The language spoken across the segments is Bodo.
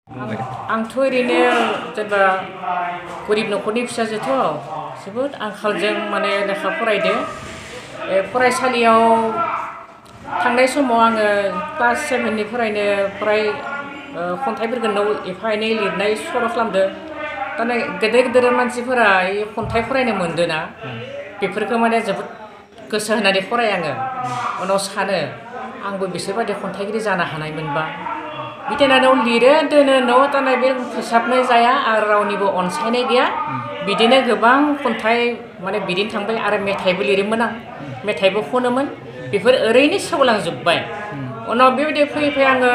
आंथ' ओरैनो जेनेबा गरिब न'खरनि फिसाजोथ' जोबोद आंखालजों माने लेखा फरायदों। फरायसालियाव थांनाय समाव आङो क्लास 7निफ्रायनो फ्राय खन्थाइफोरखौ एफा एनै लिरनाय सर' खालामदों। माने गेदेर गेदेर मानसिफोरा खन्थाइ फरायनो मोनदोंना बेफोरखौ माने जोबोद गोसो होनानै फराय आङो उनाव सानो आंबो बिसोरबायदि खन्थाइगिरि जानो हानायमोनबा बिदिनो लिरो दोनो न' थानाय बे फोसाबनाय जाया आरो रावनिबो अनसायनाय गैया। बिदिनो गोबां खन्थाइ माने बिदिनो थांबाय आरो मेथाइबो लिरोमोन आं मेथाइबो खनोमोन बेफोर ओरैनो सेवलांजोब्बाय। उनाव बेबायदि फैयै फैयै आङो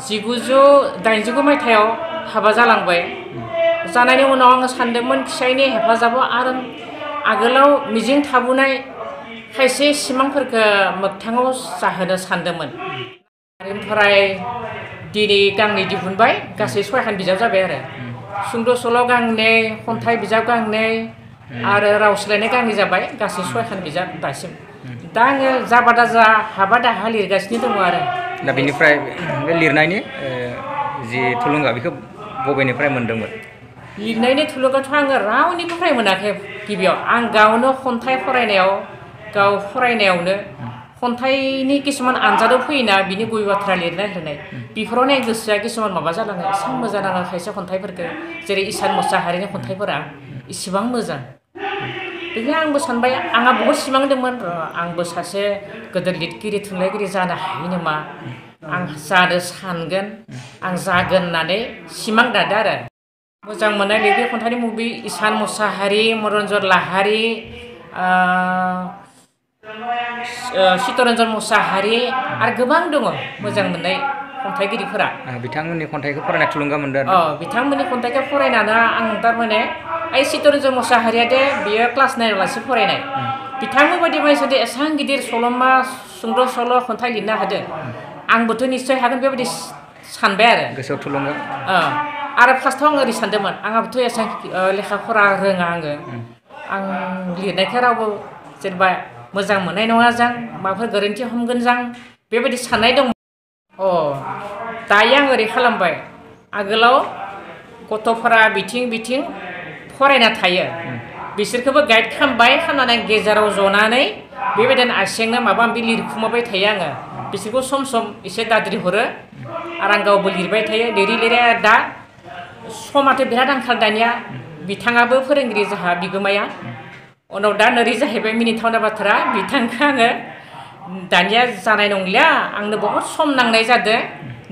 1989 मायथाइयाव हाबा जालांबाय। जानायनि उनाव आङो सानदोंमोन फिसायनि हेफाजाबाव आरो आगोलाव मिजिं थाबोनाय खायसे सिमांफोरखौ मोगथाङाव जाहोनो सानदोंमोन। ओमफ्राय दिनै गांनै दिहुनबाय गासै 6खान बिजाब जाबाय आरो सुंद' सल' गांनै खन्थाइ बिजाब गांनै आरो राव सोलायनाय गांनै जाबाय गासै 6खान बिजाब दासिम। दा आङो जाबादा जा हाबा दाहा लिरगासिनो दङ आरो। दा बेनिफ्राय बे लिरनायनि जि थुलुंगा बेखौ बबेनिफ्राय मोन्दोंमोन? लिरनायनि थुलुंगाथ' आङो रावनिफ्राय मोनाखै। गिबियाव आं गावनो खन्थाइ फरायनायावनो खन्थाइनि किसुमान आनजादाव फैयोना बिनि गुबै बाथ्रा लिरनाय होनाय बेफोरावनो गोसोआ किसुमान माबा जालाङो एसे मोजां नाङो खायसे खन्थाइफोरखौ जेरै इसान मोसाहारिनि खन्थाइफोरा इसेबां मोजां। बेखायनो आंबो सानबाय आंहा बहुद सिमां दंमोन आंबो सासे गोदोर लिरगिरि थुनलाइगिरि जानो हायो नामा आं जानो सानगोन आं जागोन होननानै सिमां दादों आरो। मोजां मोननाय लिरगिरि खन्थाइनि मुंआ इसान मोसाहारि मनरन्जन लाहारि चित्तरन्जन मोसाहारि आरो गोबां दङ मोजां मोननाय खन्थाइगिरिफोरा। बिथांमोननि खन्थाइखौ फरायना थुलुंगा मोनदों आरो बिथांमोननि खन्थाइखौ फरायनानै आं थारमाने ओइ चित्तरन्जन मोसाहारिया दे बियो क्लास 9आवसो फरायनाय बिथांमोन बायदि मानसिया एसेबां गिदिर सल'मा सुंद' सल' खन्थाइ लिरनो हादों आंबोथ' निस्सय हागोन बेबायदि सानबाय आरो गोसोआव थुलुंगा। आरो फार्स्टआव आं ओरै सानदोंमोन आंहाबोथ' एसेबां लेखा फरा रोङा आं लिरनायखौ रावबो जेनेबा मोजां मोननाय नङा जां माबाफोर गोरोन्थि हमगोन जां बेबायदि साननाय दं। दायो आं ओरै खालामबाय आगोलाव गथ'फोरा बिथिं फरायना थायो बिसोरखौबो गाइड खालामनानै गेजेराव जनानै बेबायदिनो आसेंनो माबा माबि लिरखुमाबाय थायो आङो बिसोरखौ सम सम एसे दाद्रि हरो आरो आं गावबो लिरबाय थायो लिरै दा समाथ' बिराद आंखाल दानिया बिथाङाबो फोरोंगिरि जोंहा बिगोमाया उनाव दा नोरै जाहैबाय मिनिथावना बाथ्रा बिथांखौ आङो दानिया जानाय नंलिया आंनो बहुद सम नांनाय जादों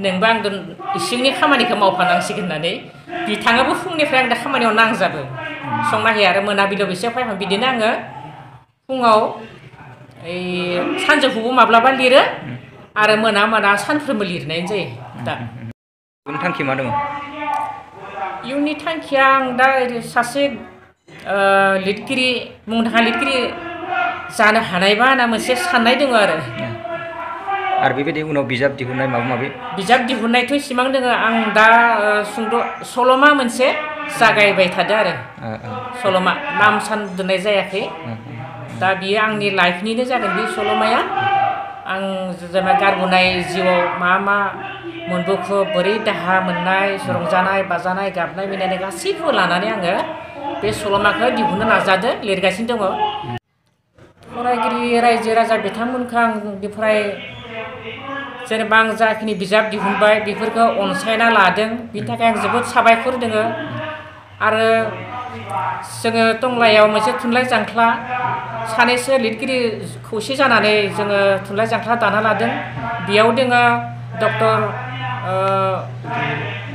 नोंबो आंजों इसिंनि खामानिखौ मावफानांसिगोन होननानै बिथाङाबो फुंनिफ्राय आं दा खामानियाव नांजाबो संना होयो आरो मोनाबिलियाव एसे फैफां बिदिनो आङो फुङाव सानजौफुबो माब्लाबा लिरो आरो मोना सानफ्रोमबो लिरनाय जायो दा। इयुननि थांखि मा दङ? इयुननि थांखिया आं दा सासे लिरगिरि मुंदांखा लिरगिरि जानो हानायबा होनना मोनसे साननाय दङ आरो बेबायदि उनाव बिजाब दिहुननाय माबा माबि बिजाब दिहुननायथ' सिमां दोङो आं दा सुंद' सल'मा मोनसे जागायबाय थादों आरो सल'मा नाम सान दोननाय जायाखै दा बियो आंनि लाइफनिनो जागोन बे सल'माया आं जेनेबा गारबोनाय जिउआव मा मोनबोखो बोरै दाहा मोननाय रंजानाय बाजानाय गाबनाय मिनिनाय गासैखौबो लानानै आङो बे सल'माखौ दिहुननो नाजादों लिरगासिनो दङ। फरायगिरि रायजो राजा बिथांमोनखौ आंनिफ्राय जेनेबा आं जाखिनि बिजाब दिहुनबाय बेफोरखौ अनसायना लादों बिनि थाखाय आं जोबोद साबायखर दोङो आरो जोङो टंलायाव मोनसे थुनलाइ जांख्ला सानैसो लिरगिरि खौसे जानानै जोङो थुनलाइ जांख्ला दाना लादों बेयाव दोङो डक्टर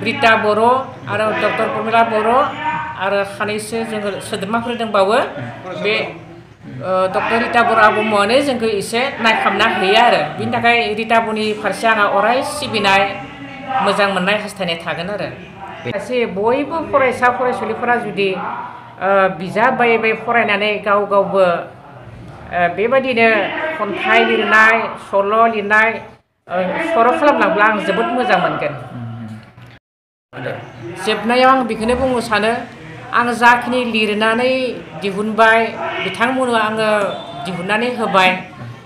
रिता बर' आरो डक्टर प्रमिला बर' आरो सानैसो जोङो सोद्रोमाफोर दंबावो बे डक्टर रिता बर' आब'मोनानो जोंखौ एसे नायखांना होयो आरो बिनि थाखाय रिता बर'नि फारसे आंहा अराय सिबिनाय मोजां मोननाय हास्थायनाय थागोन आरो गासै बयबो फरायसा फरायसुलिफोरा जुदि बिजाब बायै फरायनानै गावबो बेबायदिनो खन्थाइ लिरनाय सल' लिरनाय सर' खालामलांब्ला आं जोबोद मोजां मोनगोन। जोबनायाव आं बेखौनो बुंनो सानो आं जाखिनि लिरनानै दिहुनबाय बिथांमोननो आङो दिहुननानै होबाय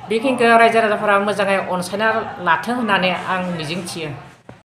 बेखिनिखौ रायजो राजाफोरा मोजाङै अनसायना लाथों होननानै आं मिजिंथियो।